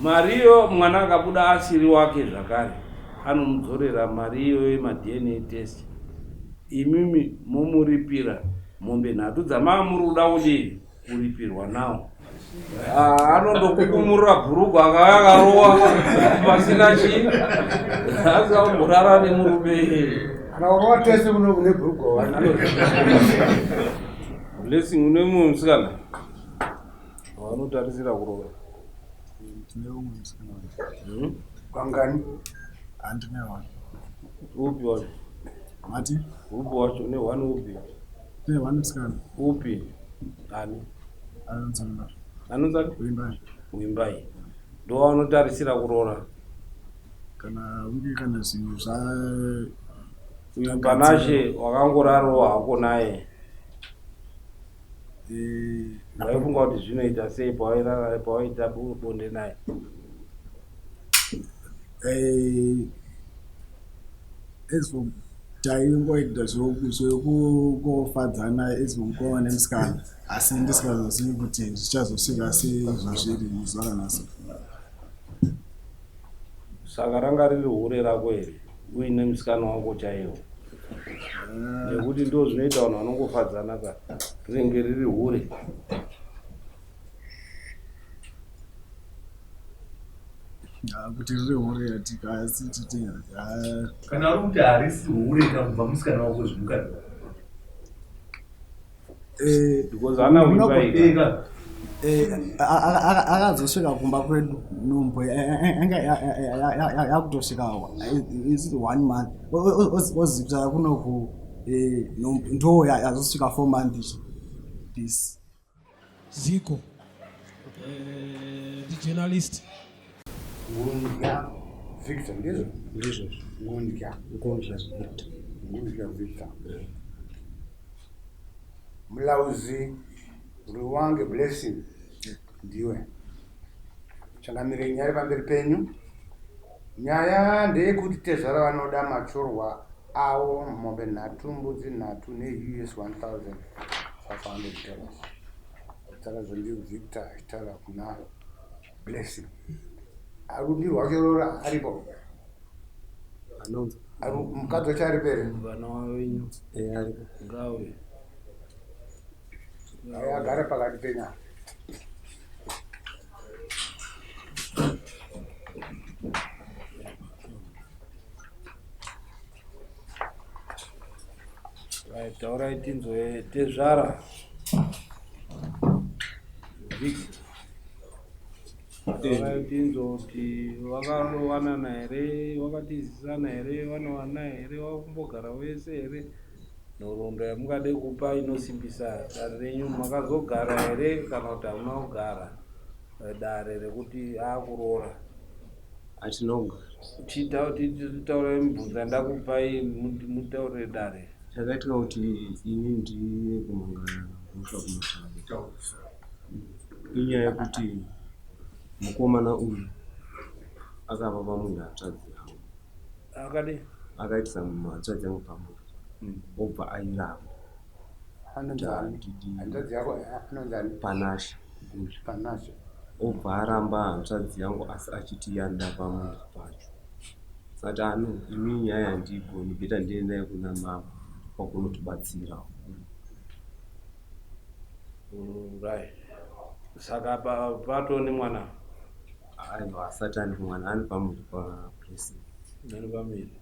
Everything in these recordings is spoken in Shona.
Mari iyo mwana akabuda asiri wake zvakare anomudzorera mari iyoyo yemaDNA test imimi momuripira mombe nhatu dzamaa muri kuda kudii kuripirwa nawo. Ah, anondokukumurira bhurugwa akauya akarowa pasina chii asina kumborara nemurume. Kana warowa tese une bhurugwa Blessing une mumwe musikana wanotarisira kurova? Tine umwe musikana. Kwangani? Handine one. Upi wacho? Mati? Upi wacho? Une one upi? Tine one musikana. Upi? Ani? Anonzi Wimbai. Anonzi ani? Wimbai. Wimbai. Ndo waunotarisira kuroora? Kana unge kana zvinhu zva Uyu Panashe wakangorarawo hako naye. Waifunga kuti zvinoita sei pawairara pawaita bonde naye? As for taingoita zvekungofadzana as for mukoma nemusikana asi ndisingazozivi kuti zvichazosvika sezvazviri muzuva ranhasi. Saka ranga riri hure rako here uine musikana wako chaiwo? Nekuti ndo zvinoita vanhu vanongofadzana ka rinenge riri hure. Kuti riri hure asi titi kana uri kuti harisi hure ka kubva musikana wako zvimukadzi wako. Because ana Wimbai ka. Akazosvika kumba kwedu nhumbu anga yakutosvika is one month ozipisa kunoku ndo yazosvika 4 months this. Ziko the journalist. Ngundya Victor, ndizvo? Ndizvo. Ngundya. Ngundya Victor. Ngundya Victor. Mulauzi Ruwange Blessing, ndiwe. Changamire, nyaya pamberi penyu. Nyaya ndeyekuti tezvara vanoda machorwa avo, mombe nhatu, mbudzi nhatu neUS $1500. Taura ndi Victor achitaura kuna Blessing. Arundi rwacho aripo. Anonzi Ari mukadzi wacho ari pere. Vana wenyu aripo. Ngauye. Agara pakati penyaya. Right, taurai tinzwe tezvara. Vic. Taurai tinzwe kuti vakawanana here, vakatizisana here, vanowana here, vakumbogara vese here. Nhoroondo yamungade kupa inosimbisa dare renyu, makazogara here kana kuti hamuna kugara dare rekuti akuroora? Hatina kugara. Titaurai mibvunzo yandakupai mutaurire dare. Chakaitika kuti ini ndiye kumangara mhosva kumatare inyaya yekuti mukomana uyu akava pamunhu hanzvadzi yangu. Akadi? Akaitisa hanzvadzi yangu pamuviri, obva airamba. Anonzi ani? Hanzvadzi yako anonzi ani? Panashe Guzvi. Panashe. Obva aramba hanzvadzi yangu asi achiti yanda pamuviri pacho. Sati ano imi nyaya handiigoni, better ndiendai kuna mama wakunotibatsira. Right. Saka pato nemwana? Aiwa, asati ane mwana, ari pamuviri paBlessing. Ari pamuviri.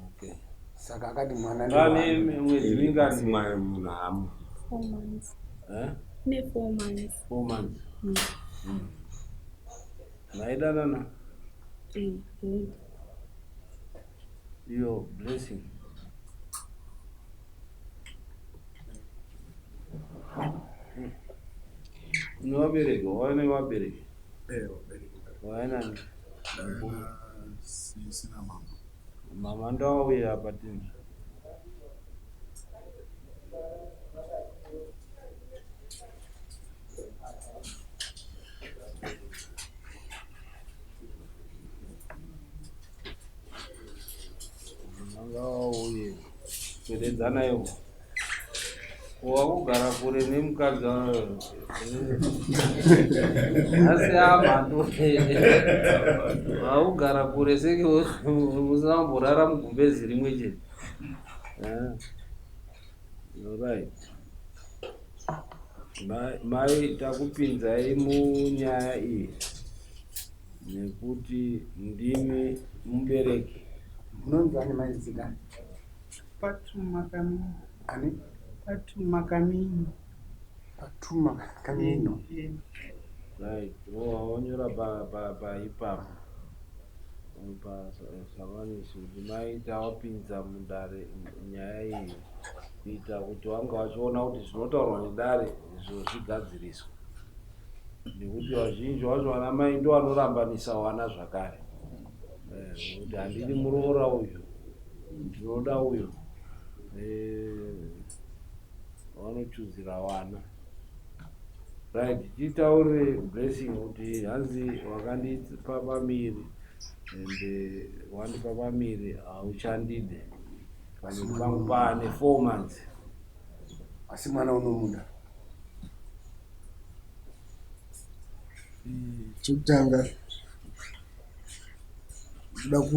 Okay. Saka akati mwana Pane mwedzi mingani? Mwana munhu haamu. 4 months. Eh? Ne 4 months. 4 months. Maidanana? Eh. Iyo Blessing. Une vabereki? Waine vabereki? Vabereki. Wainani? Sisi na mama. Mama ndauya apa tinzwa. Mama ngavauye. Pededzanaiwo. Wakugara kure nemukadzi. Asi amhandu vaugara kure senge musina kumborara mugumbezi rimwe chete. Right. Mai takupinzai munyaya iyi nekuti ndimi mubereki. Munonzi ani mai zita? Patuma Kamino. Ani? Patuma Kamino. Patuma Kamino. Right. Wonyora pa ipapo. Pasamanisi kuti mai tawapinza mudare nyaya iyi kuita kuti vanga vachiona kuti zvinotaurwa nedare izvo zvigadziriswe. Nekuti vazhinji vacho vana mai ndo vanorambanisa vana zvakare. Kuti handidi muroora uyu, ndinoda uyu. Vanochuzira vana. Right, titaure Blessing kuti hanzi wakandipa pamiri and wandipa pamiri hauchandide. Pamiri pangu paane 4 months. Asi mwana unomuda? Chekutanga ndoda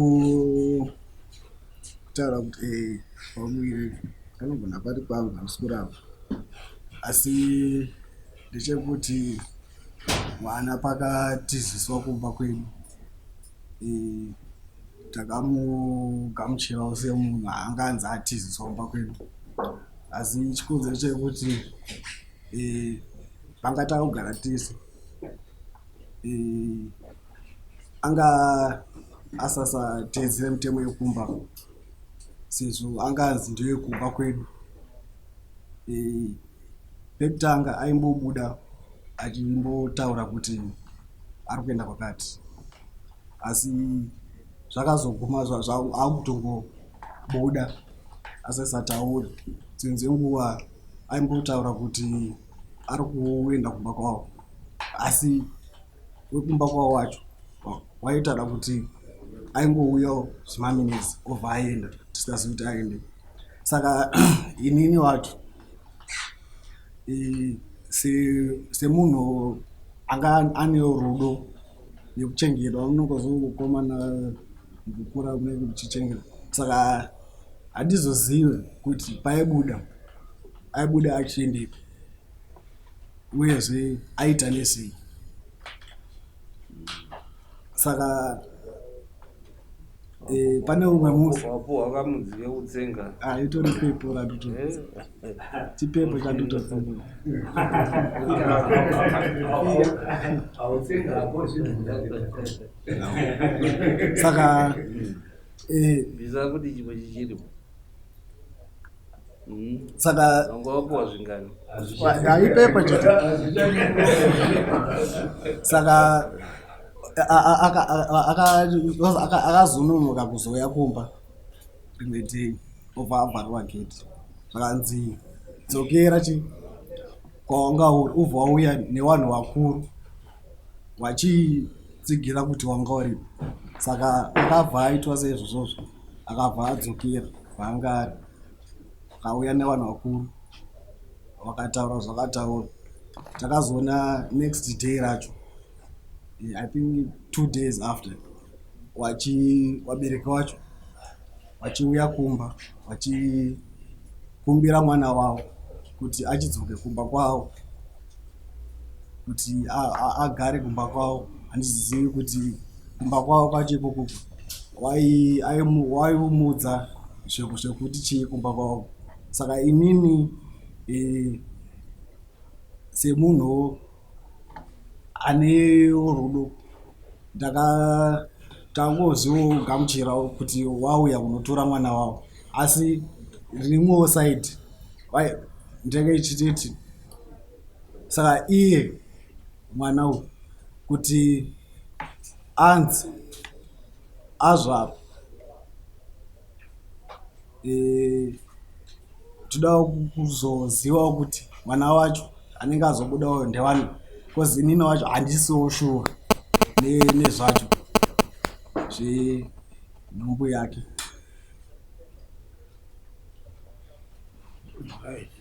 kutaura kuti pamuviri panogona pari pangu, handisi kuramba, asi ndechekuti mwana pakatiziswa kumba kwedu takamugamuchirawo semunhu anganzi atiziswa kumba kwedu, asi chikonzero chekuti panga takugara tese anga asasateedzere mitemo yekumba sezvo anganzi ndeyekumba kwedu. Pekutanga aimbobuda achimbotaura kuti ari kuenda kwakati, asi zvakazoguma akutongobuda asisatauri. Dzimwe dzenguva aimbotaura kuti ari kuenda kumba kwavo, asi wekumba kwavo wacho waitaura kuti aingouyawo zvimaminitsi obva aenda, tisingazivi kuti aende. Saka inini wacho semunhu anga ane rudo nekuchengetwa, unongozokomana kukura unenge uchichengetwa, saka handizozive kuti paaibuda aibuda achiendepi uyezve aita nesei. Saka pane umwe musi wapuhwa kamudzi kekutsenga. Itori pepo ratoto chipepo chatototsenga. Saka bvisa kuti chimwe chichiripo. Saka wanga wapuwa zvingani? Haipepo chete. Saka akazononoka kuzouya kumba rimwe day, obva avharirwa gate, zvakanzi dzokera chi kwawanga uri, ubva wauya nevanhu vakuru vachitsigira kuti wanga uripo. Saka akabva aitwa seizvozvozvo, akabva adzokera paanga ari, akauya nevanhu vakuru vakataura zvakataura. Takazoona next day racho, I think 2 days after, vabereki vacho vachiuya kumba vachikumbira mwana wavo kuti achidzoke kumba kwavo, kuti agare kumba kwavo. Handizivi kuti kumba kwavo kwacho ikoko waimuudza zvekuti chii kumba kwavo. Saka inini semunhu ane rudo ndakatangozivogamuchirawo kuti wauya kunotora mwana wavo, asi rimwewo side ndenge ichititi saka iye mwana uyu kuti anzi azvarwa toda kuzozivawo kuti mwana wacho anenge azobudawo ndewani, because inini wacho handisiwo sure nezvacho zvenhumbu yake.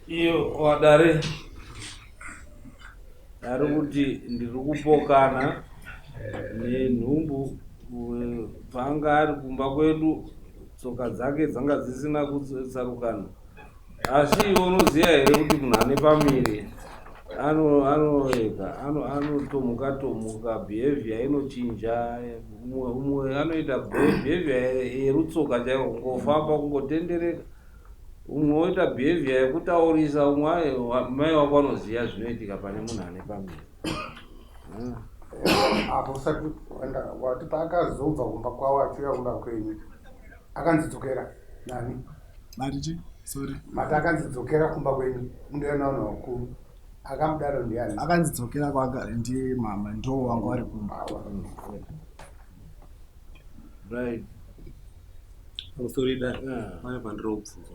Iyo wadare Ari kuti ndiri kupokana nenhumbu paanga ari kumba kwedu tsoka dzake dzanga dzisina kutsarukana. Asi iwe unoziva here kuti munhu ane pamiri anoega anotomuka tomuka behavior inochinja umwe anoita behavior yerutsoka chaiwo kungofamba kungotendereka umwe woita behavior yekutaurisa umwe mai wako anoziva zvinoitika pane munhu ane pamiri. Apo usati wati paakazobva kumba kwavo achiuya kumba kwenyu akanzi dzokera nani? Mati sorry. Mati akanzi dzokera kumba kwenyu mundoya navanhu vakuru. Akamudaro ndiani? Akanzi dzokera kwanga ndi mama ndo wanga vari kumba. Right. Sorry dad. Pane pandiri kubvunza.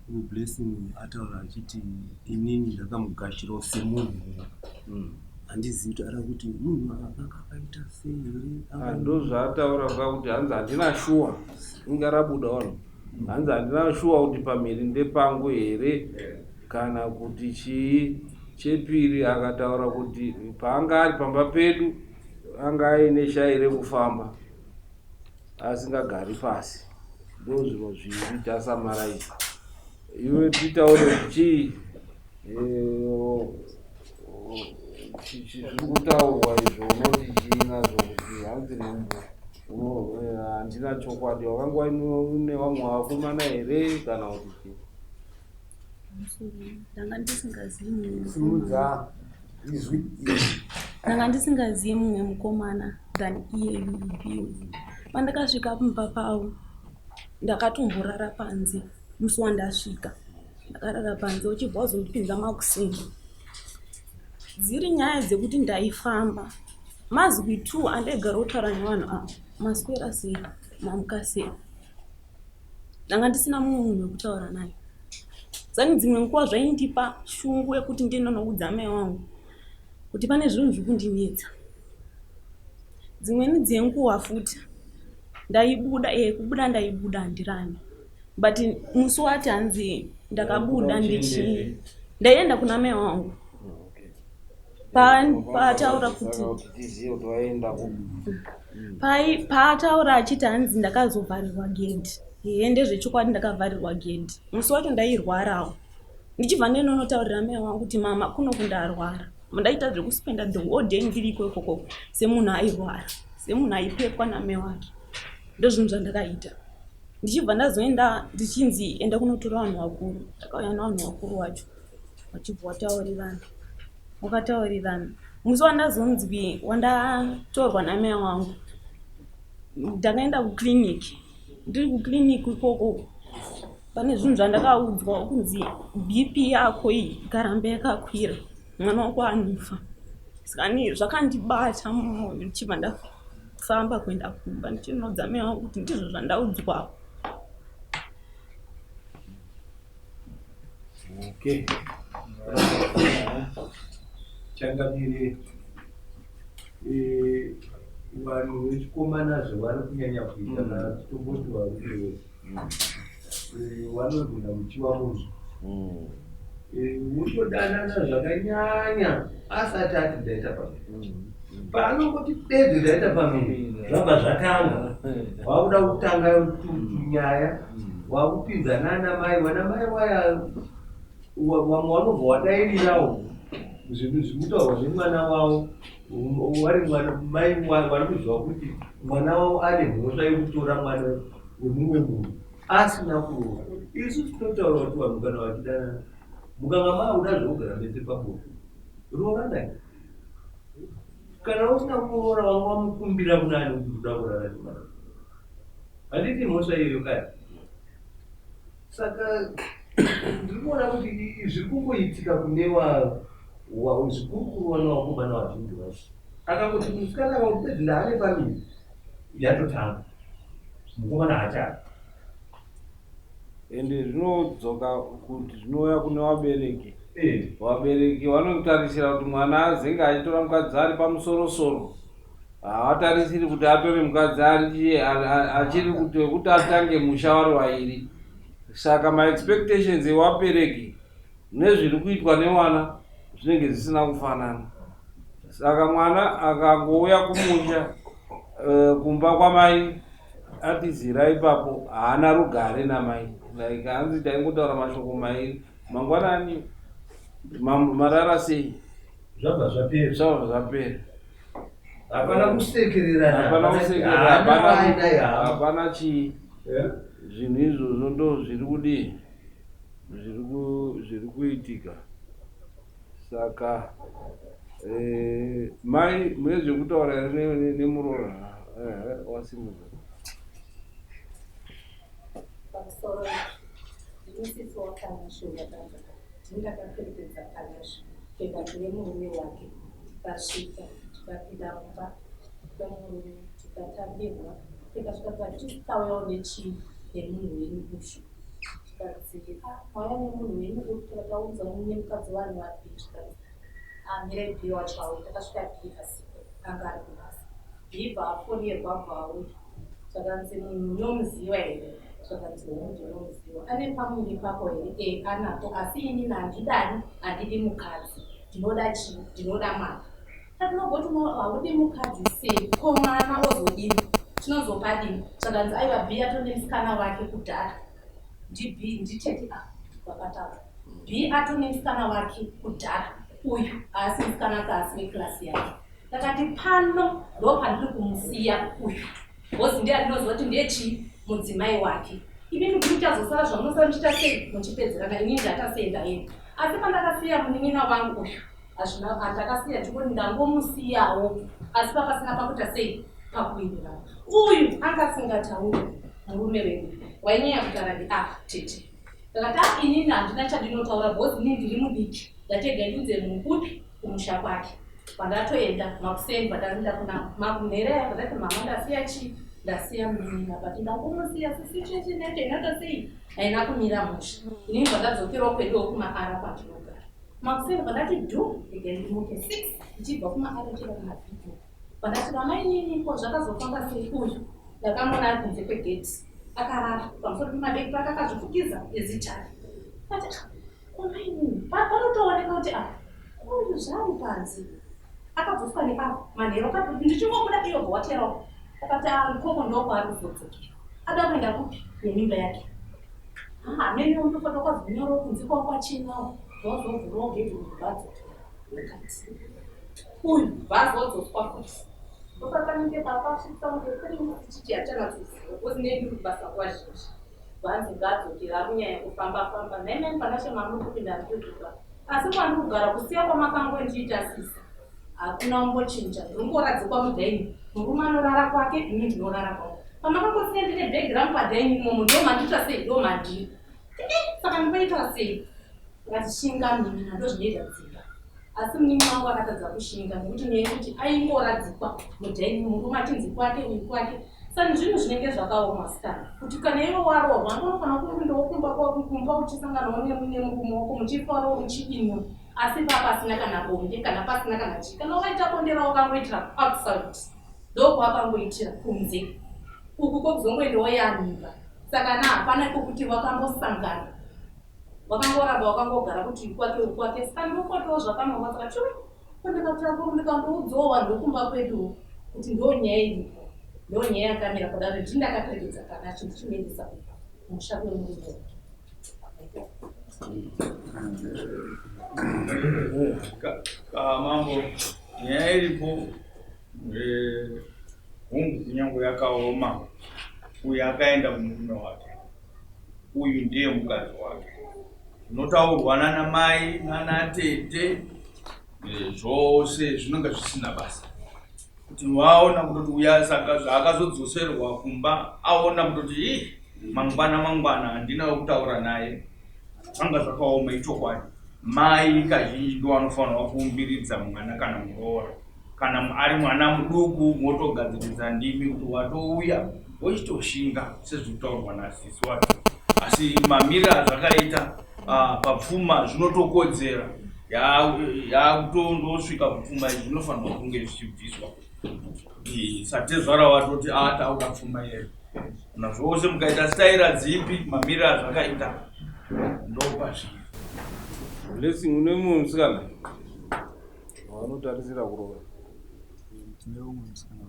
Blessing ataura achiti inini ndakamugashirawo semunhu. Handizivi kuti ara kuti munhu akanga akaita sei here. Ndozvaataura kuti hanzi handina shuwa. Inga rabuda wano. Hanzi handina shuwa kuti pamhiri ndepangu here kana kuti chii. Chepiri akataura kuti paanga ari pamba pedu anga aine shai rekufamba asingagari pasi. Ndozviro zviri tasamaraisa. Iwe titaure kuti chii zviri kutaurwa izvo unoti chii nazvo kuti hanzi nhumbu handina chokwadi wakanga une vamwe vakomana here kana kuti chii? Ndanga ndisingazivi mumwe Simudza izwi. Ndanga ndisingazivi mumwe mukomana than iye UEB. Pandakasvika pamba pavo ndakatomborara panze musi wandasvika. Ndakarara panze uchibva wazondipinza makuseni. Dziri nyaya dzekuti ndaifamba. Mazwi 2 andaigara kutaura nevanhu ava. Maswera sei, mamuka sei. Ndanga ndisina mumwe munhu wekutaura naye. Zani dzimwe nguva zvaindipa shungu yekuti ndinonoudza mai wangu kuti pane zvinhu zviri kundinetsa. Dzimweni dzenguva futi ndaibuda, kubuda ndaibuda handirani. But musi wati hanzi ndakabuda ndaienda kuna mai wangu. Paataura kuti paataura achiti hanzi ndakazovharirwa gedhi. Ehe ndezvechokwadi ndakavharirwa gedhi. Musi wacho ndairwarawo. Ndichibva ndinonotaurira mai wangu kuti mama kuno kundarwara. Ndaita zvekuspenda the whole day ndiriko ikoko semunhu airwara, semunhu aipepwa namai wake. Ndozvinhu zvandakaita. Ndichibva ndazoenda ndichinzi enda kunotora vanhu vakuru. Ndakauya nevanhu vakuru vacho vachibva vataurirana. Vakataurirana. Musi wandazonzi wandatorwa namai wangu ndakaenda kukiriniki. Ndiri kukiriniki ikoko pane zvinhu zvandakaudzwa kunzi BP yako iyi ikaramba yakakwira mwana wako anofa. Saka zvakandibata mumwoyo ndichibva ndafamba kuenda kumba ndichinoudza mai vangu kuti ndizvo zvandaudzwawo. Okay. Changamire, vanhu vechikomana zvavari kunyanya kuita kana tomboti varume vese vanogona kuchiva munhu wotodanana zvakanyanya asati ati ndaita pamiri. Paanongoti bedzi ndaita pamiri zvabva zvatanga, wakuda kutanga nyaya, wakupinza nana mai, vana mai vaya vamwe vanobva wadairirawo zvinhu zvirikutaurwa nemwana wavo, vari mwana mai vari kuziva kuti mwana wavo ane mhosva yekutora mwana wemumwe munhu asina kuroora. Isu tinotaura kuti vanhu kana vachidanana mukanga maakuda zvekugara mese pabonde rooranai. Kana usina kuroora wanga wamukumbira kunani kuti uda kurara nemwana, handiti mhosva iyoyo kaya? Saka ndiri kuona kuti zviri kungoitika kune zvikurukuru vana vakomana vazhinji vacho. Akangoti musikana akangoti ndaane pamiri yatotanga, mukomana haachadi. Ende zvinodzoka kuti zvinouya kune vabereki. Vabereki vanotarisira kuti mwana azenge achitora mukadzi ari pamusorosoro. Havatarisiri kuti atore mukadzi achiri kuti kuti atange musha vari vairi. Saka maexpectations evabereki nezviri kuitwa nevana zvinenge zvisina kufanana. Saka mwana akangouya kumusha kumba kwamai atizira ipapo haana rugare namai like hanzi taingotaura mashoko mairi mangwanani marara sei Zvabva zvapera. Zvabva zvapera. Hapana kusekererana. Hapana kusekerera, Hapana hapana waidai hama. hapana chii. Zvinhu izvozvo ndo zviri kudii? Zviri ku zviri kuitika. Saka eh, mai mune zvekutaura here ne- ne- nemuroora? Ehe, wasimudza. Pamusoro ndini sisi waPanashe wakabva ndini ndakaperekedza Panashe kuenda kune murume wake tikasvika tikapinda mumba kwemurume tikatambirwa tikasvika tikati tauyawo nechii nemunhu wenyu uyu zvikanzi ah mauya nemunhu wenyu uyu tikataudza nemukadzi wanhu wapi zvikanzi ah mirai bhiyo wacho auya takasvika bhiyo asipo anga ari kubasa bhiyo bva afonerwa bva auya Zvakanzi munhu unomuziva here? Zvakanzi hongu ndinomuziva. Ane pamuviri pako here? Ee anapo asi inini handidani handidi mukadzi. Ndinoda chii? Ndinoda mwana. Tatinogoti haudi mukadzi sei? Ko mwana ozodini? Tinozopadini? Zvakanzi aiwa B atone musikana wake kudhara. NdiB nditete ah vakataura. B atone musikana wake kudhara. Uyu haasi musikana kaasi wekilasi yake. Ndakati pano ndopandiri kumusiya uyu bhozi ndiye andinoziva kuti ndiye chii mudzimai wake. Imi ndiri muchazosara zvamunosara muchiita sei muchipedzerana inini ndaita sei ndaenda. Asi pandakasiya munin'ina wangu uyu hazvina handakasiya ndingoti ndangomusiyawo asi papasina pakuita sei pakuwirirana. Uyu anga asingatauri murume wedu wainyanya kutaura ndi ah tete. Ndakati ah inini handina chandinotaura bhozi inini ndiri mudiki ndatega ndiudze munhu kupi kumusha kwake. Pandatoenda makuseni pandaenda kuna makumhere aya pandati mama ndasiya chii ndasiya munin'ina but ndangomusiya situation yacho inoita sei haina kumira mushe inini pandadzokerawo kweduwo kumaara kwandinogara makuseni pandati dhu rega ndimuke 6 ndichibva kumaara ndichienda kumabhidho pandati vana inini ko zvakazofamba sei uyu ndakamuona ari kunze kwegate akarara pamusoro pemabeki pake akazvifukidza nezitari ati ah, Komainini panotooneka kuti apa uyu zvaari panze akabvuswa neapo manheru akati ndichingobuda iyo bva waterawo akati ah ikoko ndokwaari kuzodzokera ada kuenda kupi nemimba yake hamene unofanira kwazonyorawo kunze kwakwachinawo zvazovhurawo gedhi munhu vadzokera mukati uyu vazodzoswa futi ndopapanenge papasvitsa kunge three weeks chichi hachanatsoziva because nei ndiri kubasa nguva zhinji Vanzi ngaadzokere akunyanya kufamba famba. Nhai mai Panashe mamuri kupinda ndiri kuba. Asi kwandiri kugara kusiya kwamakangondiita sisi hakuna kumbochinja. Ndiri kungoradzikwa mudining. Murume anorara kwake ini ndinorara kwangu. Pamakangosiya ndine bag rangu padining imomo ndomandiita sei ndomandiri. Eh, saka ndinoita sei? Ndikati shinga munin'ina ndozvinoita dzimba. Asi munin'ina wangu akatadza kushinga nekuti nyaya yekuti aingoradzikwa mudining murume achinzi kwake uyu kwake. Sani zvinhu zvinenge zvakaoma asikana kuti kana iwe waroorwa unofanira kuendawo kumba kwako kumba uchisanganawo nemurume wako muchifarawo muchidini asi papasina kana bonde kana pasina kana chii kana wakaita bonde rawakangoitira outside ndokwakangoitira kunze uku kwokuzongoendawo yamimba saka na hapana kwekuti vakambosangana wakangoramba wakangogara kuti kwake kwake saka ndinokwatiwo zvakanoma saka chiwe Ndakataura ndikandoudzawo vanhu vekumba kwedu kuti ndo nyaya iripo ndo nyaya yakamira kudaro ndini ndakaperekedza Panashe ndichimuendesa kumusha kwemurume wake. Mambo, nyaya iripo hungu kunyange yakaoma uyu akaenda kumurume wake uyu ndiye mukadzi wake zvinotaurwa nana mai nana tete zvose zvinenge zvisina basa kuti vaona kutoti uya saka zvaakazodzoserwa kumba aona kutoti ii mangwana mangwana handina wekutaura naye zvanga zvakaoma ichokwadi mai kazhinji ndo vanofanirwa kuumbiridza mwana kana muroora kana ari mwana muduku motogadziridza ndimi kuti watouya wochitoshinga sezvinotaurwa nasisi wacho asi mamiriro azvakaita ah, papfuma zvinotokodzera yakutondosvika kupfuma izvi zvinofanirwa kunge zvichibviswa satezvara watoti ataura ah, pfuma iyeyo na zvose mukaita staira dzipi mamiriro azvakaita ndopazviri Blessing une mumwe musikana? Vanotarisira kuroora. Tine umwe musikana.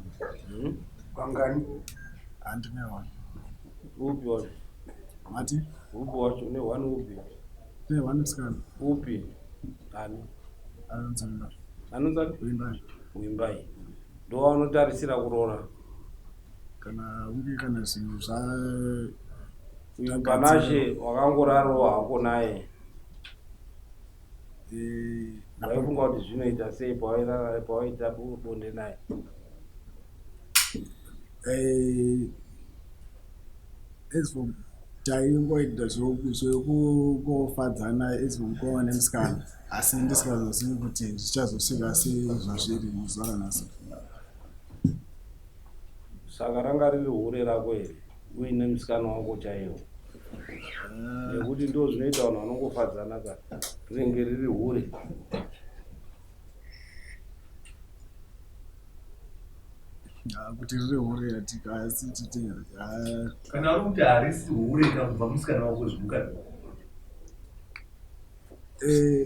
Vangani? Handine one. Upi wacho? Mati? Upi wacho? Une one upi? Tine one musikana. Upi? Ani? Anonzi Wimbai. Anonzi ani? Wimbai. Wimbai. Ndowaunotarisira kuroora. Kana unge kana zvinhu zva Uyu Panashe wakangorarawo hako naye. Waifunga kuti zvinoita sei pawairara pawaita bonde naye? As for taingoita zvekungofadzana as for mukoma nemusikana asi ndisingazozivi kuti zvichazosvika sezvazviri muzuva ranhasi. Saka ranga riri hure rako here uine musikana wako chaiwo? Nekuti ndo zvinoita vanhu vanongofadzana ka rinenge riri hure. Kuti riri hure asi titi Kana uri kuti harisi hure ka kubva musikana wako zvimukadzi wako.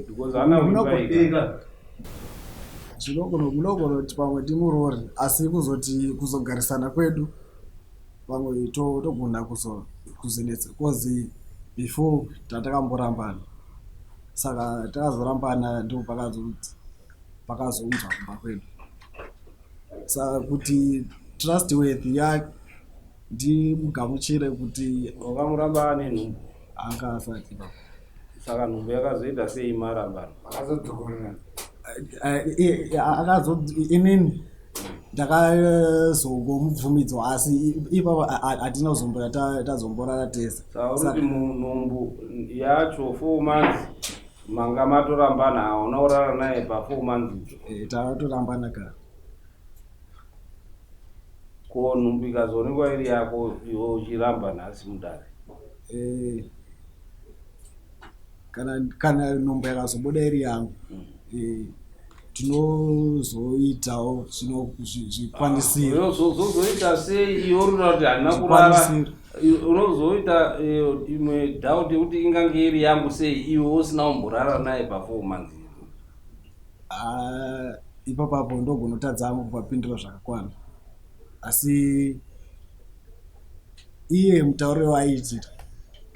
Because ana Wimbai ka. Zvinogona munogona kuti pamwe timuroore asi kuzoti kuzogarisana kwedu pamwe togona kuzonetsa cause before tatakamborambana saka takazorambana ndo pakazounzwa kumba kwedu saka kuti trustworthy yake ndimugamuchire kuti wakamuramba ane nhumbu anga asati Saka nhumbu yakazoita sei marambana? Akazodzokorerana. Akazo inini ndakazongomubvumidzwa asi ipapo hatina kuzombora tazomborara tese. Saka uri kuti nhumbu yacho 4 months manga matorambana hauna kurara naye pa 4 months idzo? Takatorambana kare. Ko nhumbu ikazoonekwa iri yako iwe uchiramba nhasi mudare? Kana nhumbu yakazobuda iri yangu tinozoitawo zvikwanisiro. Unozoita sei iwe uri kuda kuti handina kurara? Unozoita imwe doubt yekuti ingange iri yangu sei iwe usina kumborara naye pa 4 months? Ipapapo ndogonotadza hangu kupapindura zvakakwana asi iye mutauriro waaiti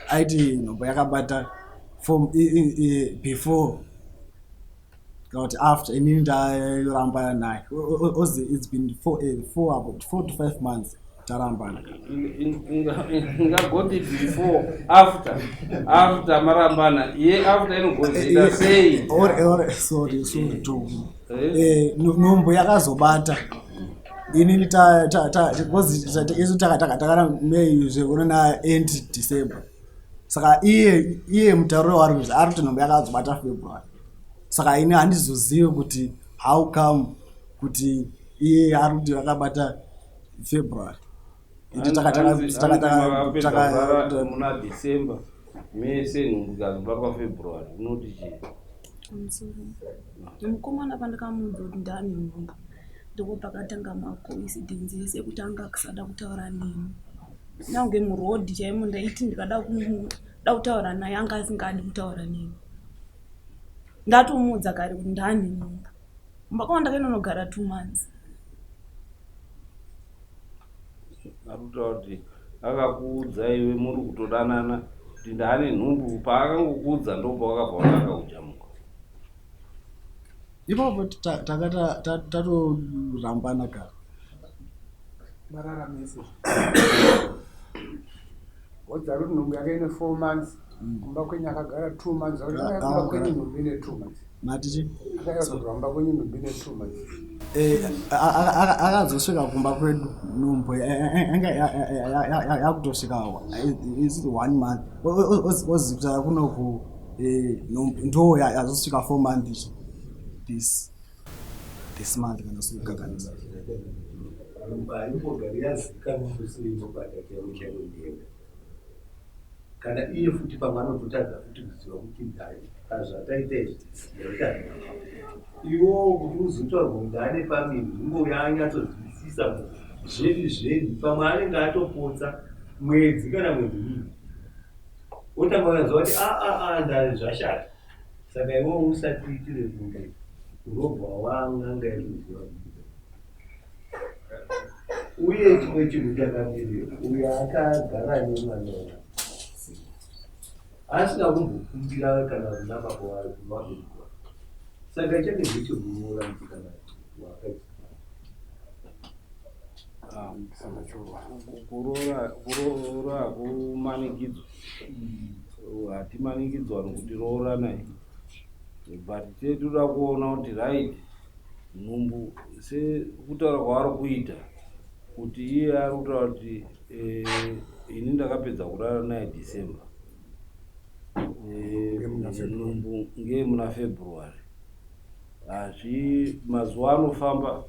aiti nhombo yakabata before kana kuti after inini ndarambana naye ozi it's been about 4 to 5 months tarambana. Ingagoti before after after marambana ye after inogozoita sei? Sorry, sorry to nhumbu yakazobata inini because isu takana May zvekuona end December saka iye mutauriro waari kuita ari kuti nhumbu yakazobata February saka ini handizozivi kuti how come kuti iye ari kuti akabata February. Muna December mese nhumbu ikazobatwa February unoti chii? Mukomana pandakamuudza kuti ndane nhumbu ndipo pakatanga macoincidence ese ekuti anga kusada kutaura neni nyange murodhi chaimo ndaiti ndikada kuda kutaura naye anga asingadi kutaura neni ndatomuudza kare kuti ndane nhumbu kumba kwavo ndakainonogara 2 months. Arikutaura kuti akakuudza iwe muri kutodanana kuti ndaane nhumbu paakangokuudza ndopawakabva watanga kujamuka. Ipapo tanga tatorambana kare. Marara mese. Wodza kuti nhumbu yake ine 4 months kumba kwenyu akagara 2 months kumba kwenyu nhumbu ine 2 months. Matichi? Akazodzoka kumba kwenyu nhumbu ine 2 months. Akazosvika kumba kwedu nhumbu yanga yakutosvika is 1 month ozita kunoku ndo yazosvika 4 months this month kana sikugaganisa. Nhumbu haimbogari yazikanwa musi inobata chaiwo chaiwo ndega. Kana iye futi pamwe anototadza futi kuziva kuti zvataita izvi ndaita iwowo kuti uzotaurwa kuti ane pamiri ungouya anyatsozwisisa zvedi zvedi pamwe anenge atopotsa mwedzi kana mwedzi miviri otanga kuziva kuti aa zvashata saka iwowo usatiitire kunge Unobva wan'anga yekuziva uye chimwe chinhu chakamiri uyo akagara nemwana uyu asina kumbokumbira kana kuna baba vabereki saka chake ndechekuroora musikana wakaita. Kuroora hakumanikidzwa, hatimanikidzwa nokuti rooranai, but tee toda kuona kuti right nhumbu sekutaura kwaari kuita kuti iye ari kutaura kuti eh, ini ndakapedza kurara naye December, eh, nhumbu ngeye muna February. Hazvi mazuva anofamba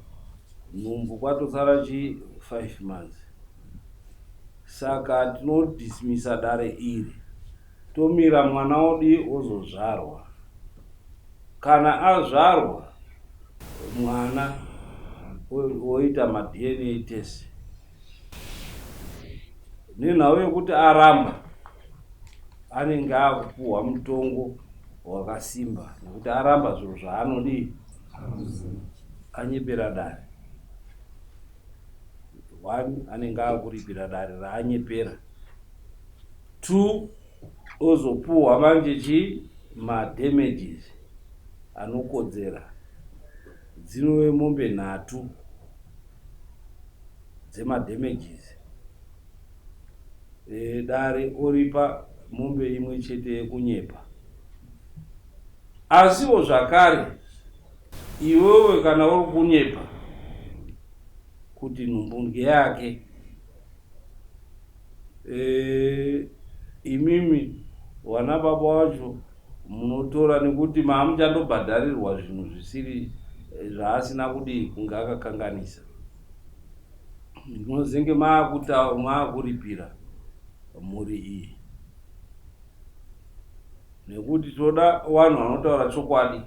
nhumbu kwatosara chi 5 months, saka tinodismisa dare iri tomira mwana odi ozozvarwa. Kana azvarwa mwana oita maDNA test nenhau yekuti aramba anenge akupuhwa mutongo wakasimba nekuti aramba zviro zvaanodii anyepera dare. One, anenge akuripira dare raanyepera. Two, ozopuhwa manje chi madamages anokodzera dzinove mombe nhatu dzemadamages. E, dare oripa mombe imwe chete yekunyepa. Asiwo zvakare iwewe kana uri kunyepa kuti nhumbu ngeyake, e, imimi wana baba wacho munotora nekuti maamuchandobhadharirwa zvinhu zvisiri eh, zvaasina kudii kunge akakanganisa, munozenge maakuripira mhuri iyi nekuti toda vanhu vanotaura chokwadi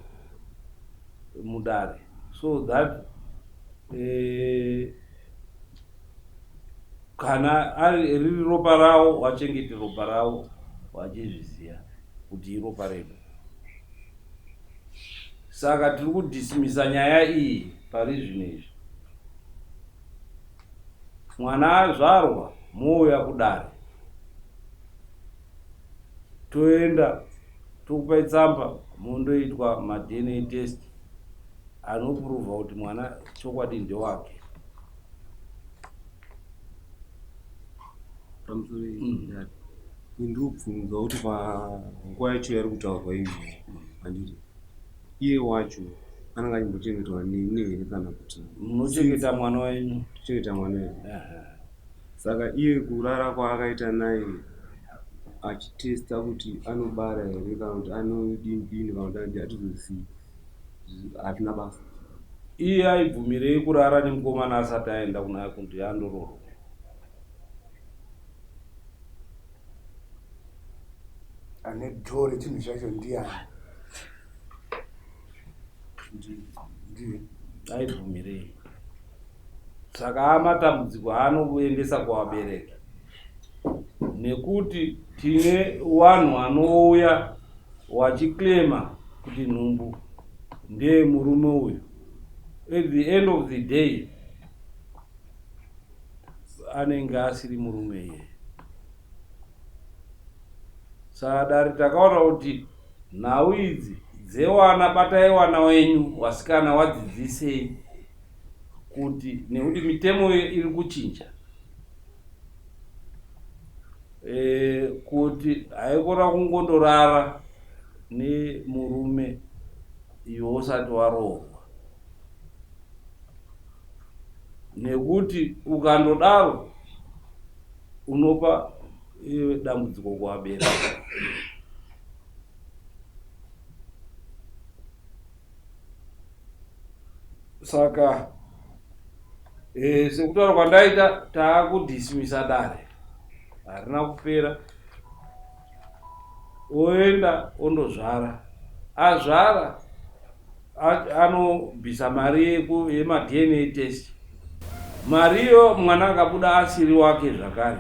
mudare so that eh, kana ari riri ropa ravo vachengete ropa ravo vachizviziva kuti iropa redu. Saka tiri kudismisa nyaya iyi pari zvino izvi. Mwana azvarwa mouya kudare toenda tokupai tsamba mondoitwa maDNA test anopuruvha kuti mwana chokwadi ndewake. Pamusoro mm. Ndobvunza kuti panguva yacho yari kutaurwa iyi handiti iye wacho anenge achimbochengetwa neni here kana kuti munochengeta mwana wenyu? Tochengeta mwana wedu. Saka iye kurara kwaakaita naye achitesta kuti anobara here kana kuti anodini dini kana kuti anodii hatizozivi, hatina basa. Iye aibvumirei kurara nemukomana asati aenda kuna kuti andoroorwa? Ane dhoo rechinhu chacho ndiani? Ndiye aibvumirei? Saka amatambudziko aanokuendesa kuvabereki nekuti tine vanhu vanouya wachiclaima kuti nhumbu ndeye murume uyu, at the end of the day anenge asiri murume iye. Saka dare takaona kuti nhau idzi dzewana batai wana wenyu wasikana wadzidzisei kuti nekuti mitemo iri kuchinja e, kuti haikona kungondorara nemurume iwe usati waroorwa nekuti ukandodaro unopa dambudziko kuvabereki. Saka e, sekutaura kwandaita taakudhismisa dare harina kupera, oenda ondozvara, azvara anobvisa mari yemaDNA test. Mari iyo mwana akabuda asiri wake zvakare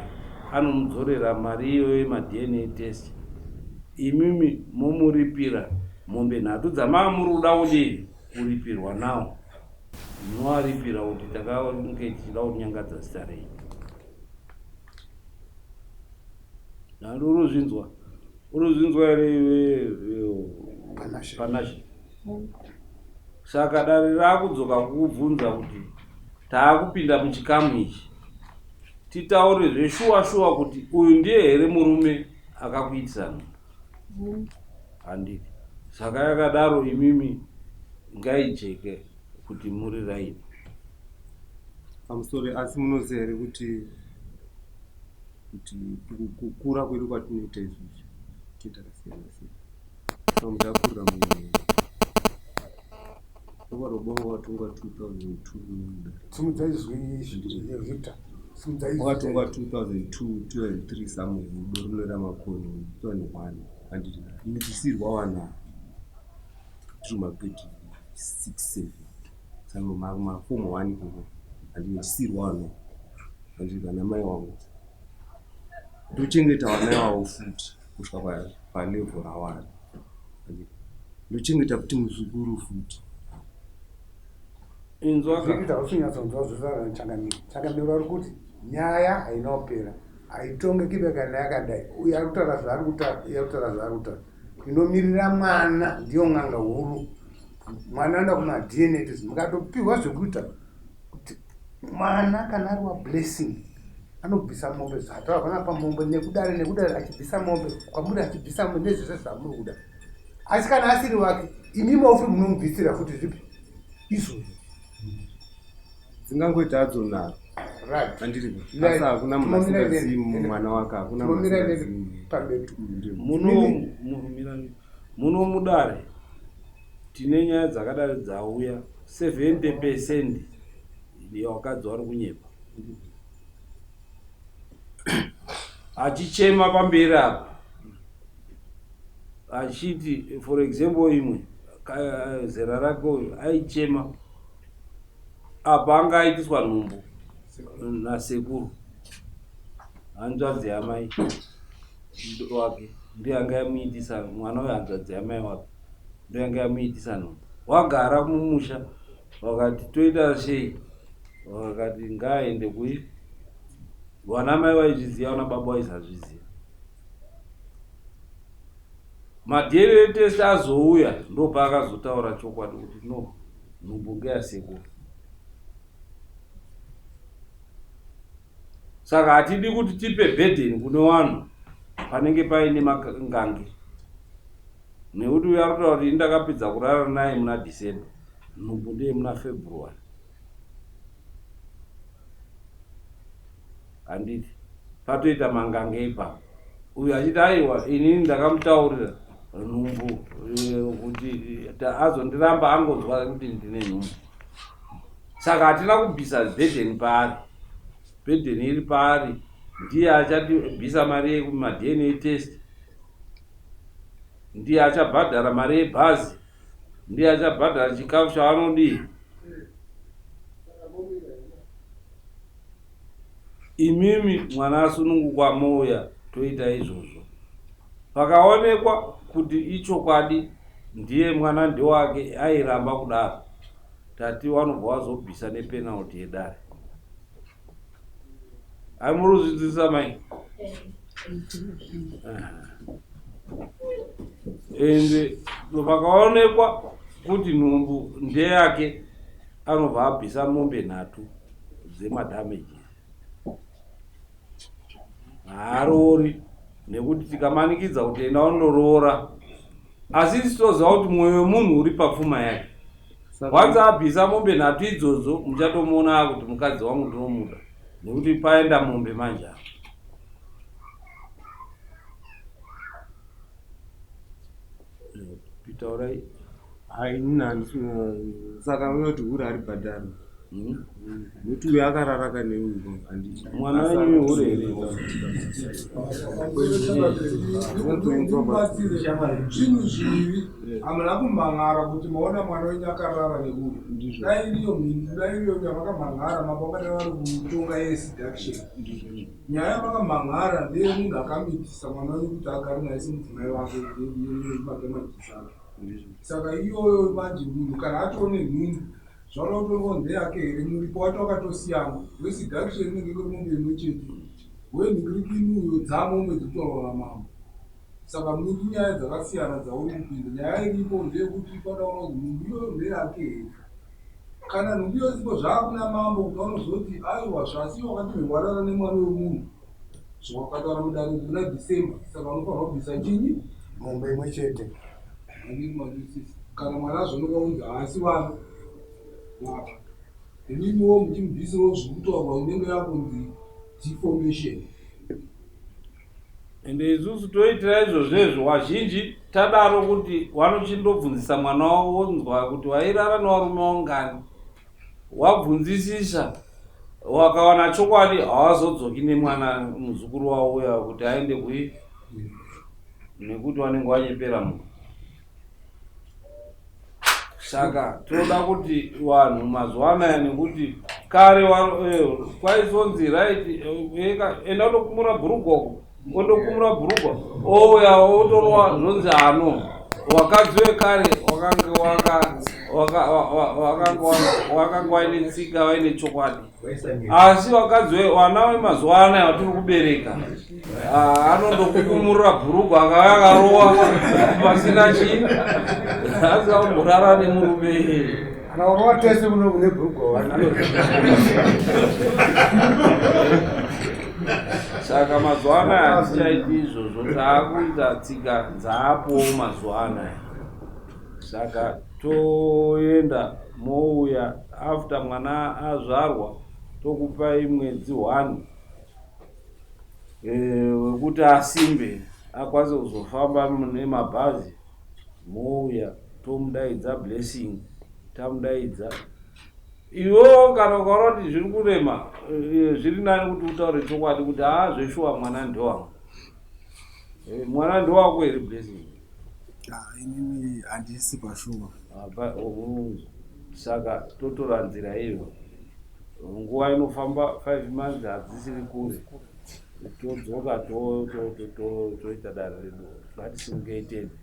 anomudzorera mari iyo yemaDNA test, imimi momuripira mombe nhatu dzamaa muri kuda kudii. kuripirwa nawo munoaripira kuti takange tichida kunyangadza zita renyu. Nhandi uruzvinzwa uruzvinzwa here iwe Panashe? Saka dare rakudzoka kukubvunza kuti taakupinda muchikamu ichi titaure zveshuwa shuwa kuti uyu ndiye here murume akakuitisa nhumbu? Handiti saka yakadaro imimi ngaijeke kuti muri raini. Pamusoro asi munoziva here kuti kuti kukura kwedu kwatinoita izvozvi tine takasiyana siyana so mutakurira munyama Roba watonga 2002 Simudza izwi Victor. Simudza izwi. Wakatonga 2002 2003 somewhere mudoro ramakoni 2001 handiti ndichisirwa wana tiri magrade 6 7 saka mafomu 1 ikoko handiti ndichisirwa wana handiti kana mai wangu ndochengeta vana ivavo futi kusvika palevel rawana ndochengeta futi muzukuru futi. Inzwaka. Hausi kunyatsonzwa zvinotaura naChangamire. Changamire vari kuti nyaya haina kupera, haitongeki kana yakadai. Uyu ari kutaura zvaari kutaura, uyu ari kutaura zvaari kutaura. Inomirira mwana ndiyo n'anga huru. Mwana anoda kumaDNA test, mukatopihwa zvekuita kuti mwana kana ari waBlessing anobvisa mombe zvataura panapa mombe nekudare nekudare achibvisa mombe kwamuri achibvisa mombe nezvese zvamuri kuda. Asi kana asiri wake imi mofi munomubvisira futi zvipi izvozvo. Dzingangoita hadzo nharo. Right. Handiri asi hakuna munhu asingazivi mwana wake, hakuna munhu asingazivi. Pamberi. Muno mudare tine nyaya dzakadari dzauya 70 percent yevakadzi vari kunyepa achichema pamberi apa achiti for example imwe zera rake uyu aichema apa anga aitiswa nhumbu nasekuru hanzvadzi yamai wake ndiyo yanga yamuitisa mwana uyu hanzvadzi yamai wake ndiyo yanga yamuitisa nhumbu. Wagara mumusha vakati toita sei, vakati ngaaende kui vana mai vaizviziva vana baba vaisazviziva. MaDNA test azouya ndopaakazotaura chokwadi kuti no nhumbu ngeyasekuru. Saka hatidi kuti tipe burden kune vanhu panenge paine makangange nekuti uyo ari kutaura kuti ini ndakapedza kurara naye muna December, nhumbu ndeye muna February. Handiti patoita mangange ipapo, uyo achiti aiwa inini ndakamutaurira nhumbu kuti azondiramba angonzwa kuti ndine nhumbu. Saka hatina kubvisa burden paari, burden iri paari ndiye achatibvisa mari yekumaDNA test, ndiye achabhadhara mari yebhazi, ndiye achabhadhara chikafu chavanodii. Imimi mwana asunungukwa mouya toita izvozvo. Pakaonekwa kuti ichokwadi ndiye mwana ndewake airamba kudaro, tati wanobva wazobvisa nepenalty yedare. Ai muri kuzvinzwisisa mai? Ende pakaonekwa kuti nhumbu ndeyake anobva abvisa mombe nhatu dzemadamages. Haaroori nekuti tikamanikidza kuti enda undoroora, asi isu toziva kuti mwoyo wemunhu uri papfuma yake. Wanzi abvisa mombe nhatu idzodzo muchatomuona akuti mukadzi wangu ndinomuda nekuti paenda mombe manje apa. Taurai. Hai ini handisi saka unoti hure haribhadharwi. Nekuti uyu akarara ka neuyu handiti. Mwana wenyu hure here? Zvinhu zvivi hamuna kumhan'ara kuti maona mwana wenyu akarara neuyu. Dai iriyo mhindu, dai iriyo yavakamhan'ara mambo vangadai vari kutonga yeseduction. Nyaya yavakamhan'ara ndeyemunhu akamitisa mwana wenyu kuti agare naye semudzimai wake nemadamages ake. Saka iyoyo manje munhu kana atone nhumbu zvaona kutorwa ndeyake here muripo wacho wakatosiyana. Weseduction inenge ingori mombe imwe chete. Wenhingirikini uyo dzamombe dzikutaurwa namambo. Saka muri nyaya dzakasiyana dzauri kupinda. Nyaya iripo ndeyekuti panoona kuti nhumbu iyoyo ndeyake here. Kana nhumbu iyoyo isipo zvaakuna mambo kuti vanozoti aiwa zvasi wakati warara nemwana wemunhu zvawakataura mudare muna December saka unofanirwa kubvisa chinyi mombe imwe chete. Handiti manzwisisa. Kana mwana azonokwa kunzi haasi wani waka. Imimiwo muchimubvisirawo zviri kutaurwa inenge yakunzi deformation. Ende isusu toitira izvozvo izvo wazhinji tadaro kuti wanochindobvunzisa mwana wavo wonzwa kuti wairara newarume wangani wabvunzisisa wakawana chokwadi hawazodzoki nemwana muzukuru wavo uya kuti aende kui nekuti wanenge wanyepera munhu saka tinoda kuti vanhu mazuva anaya nekuti kare eh, kwaizonzi right eh, eh, enda undokumura bhurugwa ondokumura bhurugwa ouya otorwa zvonzi ano wakadzi wekare wakange wakange waine tsika waine chokwadi asi vakadzi vana vemazuva anaya vatiri kubereka ah, anondokukumurira bhurugwa akauya akarowa pasina chii asi aumborara nemurume kana warowa tese kuno kune bhurugwa saka mazuva anaya hatichaiti izvozvo taakuita tsika dzaapowo mazuva anaya saka toenda mouya after mwana azvarwa tokupai mwedzi one eh, wekuti asimbe akwanise kuzofamba nemabhazi mouya tomudaidza blessing tamudaidza iwewo kana ukaona kuti zviri kurema eh, zviri nani kuti utaure chokwadi kuti haa zveshuwa mwana ndewangu eh, mwana ndewako here blessing Ah, inini handisi pashuwa saka totora nzira iyo nguva inofamba 5 months hadzisiri kure todzoka toita dare redu ngatisimukei tende.